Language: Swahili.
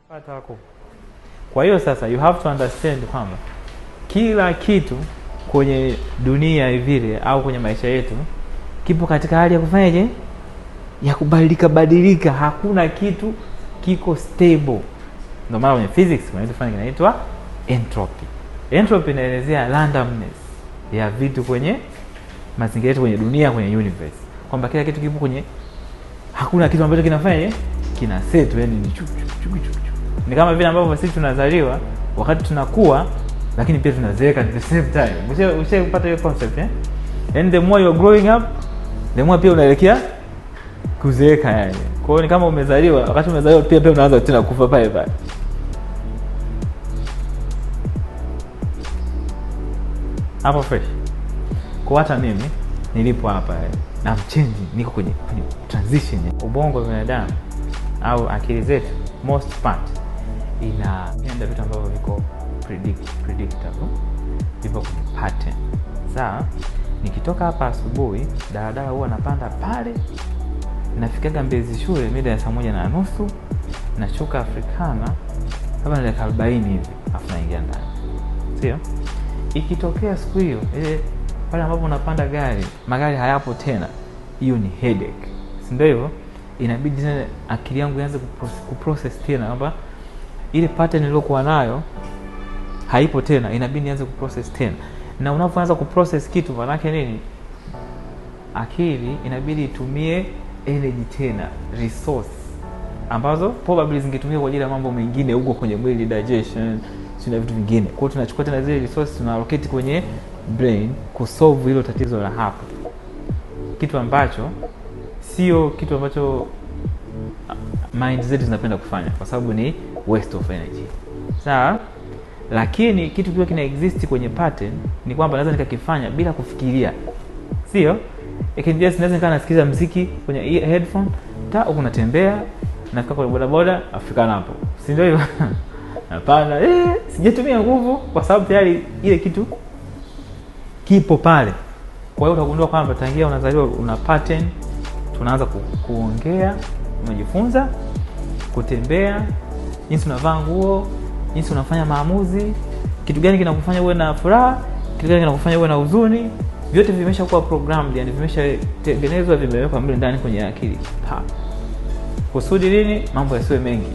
Pata wako. Kwa hiyo sasa you have to understand kwamba kila kitu kwenye dunia vile au kwenye maisha yetu kipo katika hali ya kufanyaje? Ya kubadilika badilika. Hakuna kitu kiko stable. Ndio maana kwenye physics kuna kitu fulani kinaitwa entropy. Entropy inaelezea randomness ya vitu kwenye mazingira yetu, kwenye dunia, kwenye universe. Kwamba kila kitu kipo kwenye, hakuna kitu ambacho kinafanya kina set, yani ni chuku chuku chuku. Ni kama vile ambavyo sisi tunazaliwa wakati tunakuwa, lakini pia tunazeeka at the same time. Ushapata hiyo concept eh? And the more you are growing up, the more pia unaelekea kuzeeka yani. Kwa hiyo ni kama umezaliwa, wakati umezaliwa pia unaanza tena kufa pale pale. Hapo fresh. Kwa hata mimi nilipo hapa na I'm changing, niko kwenye transition. Ubongo wa binadamu au akili zetu most part inapenda vitu ambavyo viko predictable, vipo kwenye pattern. Sawa? Nikitoka hapa asubuhi, daladala huwa napanda pale, nafikaga Mbezi shule mida ya 1:30, nashuka Afrikana kama dakika 40 hivi, afu naingia ndani. Sio? Ikitokea siku hiyo ile pale ambapo unapanda gari, magari hayapo tena, hiyo ni headache. Si ndio hivyo? Inabidi tena akili yangu ianze kuprocess tena kwamba ile pattern niliyokuwa nayo haipo tena, inabidi nianze kuprocess tena. Na unapoanza kuprocess kitu, maana yake nini? Akili inabidi itumie energy tena, resource ambazo probably zingetumika kwa ajili ya mambo mengine huko kwenye mwili, digestion, sio vitu vingine. Kwa hiyo tunachukua tena zile resource tuna allocate kwenye brain kusolve hilo tatizo la hapo. Kitu ambacho sio kitu ambacho mind zetu zinapenda kufanya kwa sababu ni waste of energy. Sawa? Lakini kitu kiwa kina exist kwenye pattern ni kwamba naweza nikakifanya bila kufikiria. Sio? Naweza nikaa nasikiza muziki kwenye headphone, ta huko natembea, nafika kwenye bodaboda, afika hapo. Si ndio hivyo? Hapana, sijatumia nguvu kwa sababu tayari ile kitu kipo pale. Kwa hiyo utagundua kwamba tangia unazaliwa una pattern, tunaanza kuongea, unajifunza kutembea, jinsi unavaa nguo, jinsi unafanya maamuzi, kitu gani kinakufanya uwe na furaha, kitu gani kinakufanya uwe na huzuni, vyote vimeshakuwa programmed, yani vimeshatengenezwa, vimewekwa mle ndani kwenye akili. Pa. Kusudi nini? Mambo yasiwe mengi.